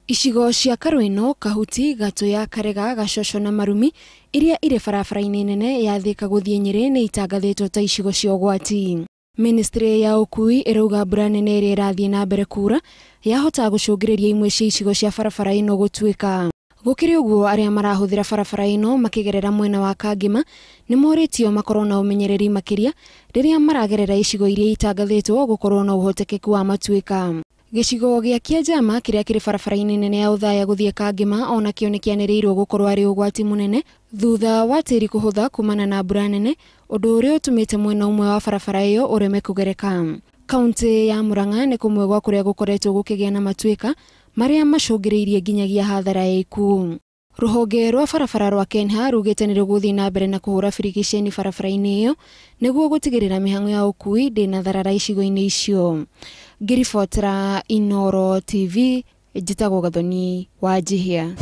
Icigo cia Karwĩno, Kahuti, Gatuya, Karega, Gacoco na Marumi iria irĩ barabara-inĩ nene ya Thika gũthiĩ Nyĩrĩ nĩ itangathĩtwo ta icigo cia ũgwati. Ministry ya ũkui ĩrauga mbura nene ĩrĩa ĩrathiĩ na mbere kura yahota gũcũngĩrĩria imwe cia icigo cia barabara ĩno gũtuĩka. Gũkĩrĩ ũguo, arĩa marahũthĩra barabara ĩno makĩgerera mwena wa Kangema nĩ morĩtio makorwo na ũmenyereri makĩria rĩrĩa maragerera icigo iria itangathĩtwo gũkorwo na ũhotekeku wa matuĩka. Gĩcigo gĩa Kĩanjama kĩrĩa kĩrĩ barabara-inĩ nene ya Othaya gũthiĩ Kangema onakĩo nĩ kĩanĩrĩirwo gũkorwo arĩ ũgwati mũnene thutha wa tĩri kũhũtha kumana na mbura nene, ũndũ ũrĩa ũtũmĩte mwena ũmwe wa barabara ĩyo ũreme kũgereka. Kaunti ya Murang'a nĩ kũmwe gwa kũrĩa gũkoretwo gũkĩgĩa na matuĩka marĩa macũngĩrĩirie nginyagia hathara ya ikuũ. Rũhonge rwa barabara rwa KENHA rugĩte nĩ rũgũthiĩ na mbere na kũhũra birigiceni barabara-inĩ ĩyo nĩguo gũtigĩrĩra mĩhang'o ya ũkui ndĩnatharara icigo-inĩ icio. Ngĩribotera Inooro TV, njĩtagwo Gathoni wa Njihia.